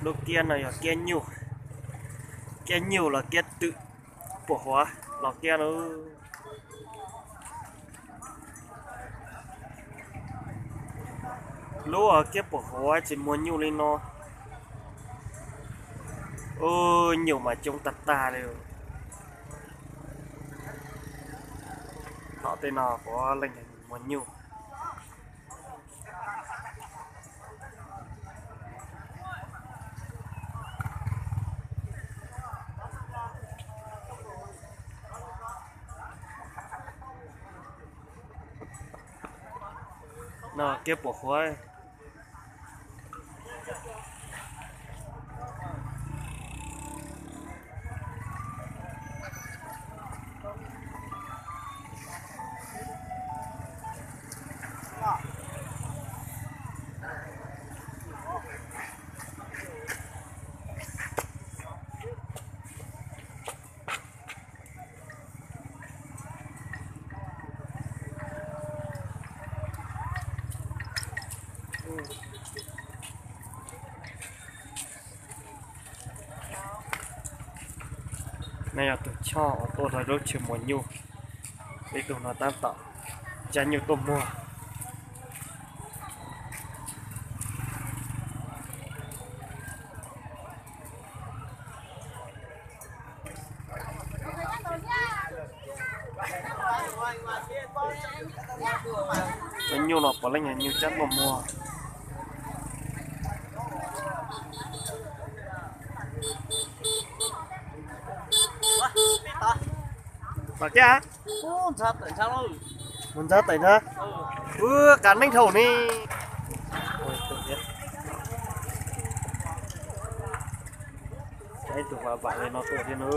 Lub kiab no yog kiab nyuj, kiab nyuj los kiab twm, puas huav los kiab na. Lub kiab puas huav tsis muag nyuj li no. Ub, nyuj mas coob tag tag li. Tom tej no puav leej muag nyuj. No kiab puas huav. No yog tus choj uas tuaj rau lub chaw muag nyuj. Ib tug no tab tom cab nyuj tuaj muag. Cov nyuj no puav leej yog nyuj cab tuaj muag. Tom kiab, mus ntxhab tais na. Ub, qas neeb dhau ne. Ib tug vam vam li no tuaj thiab na.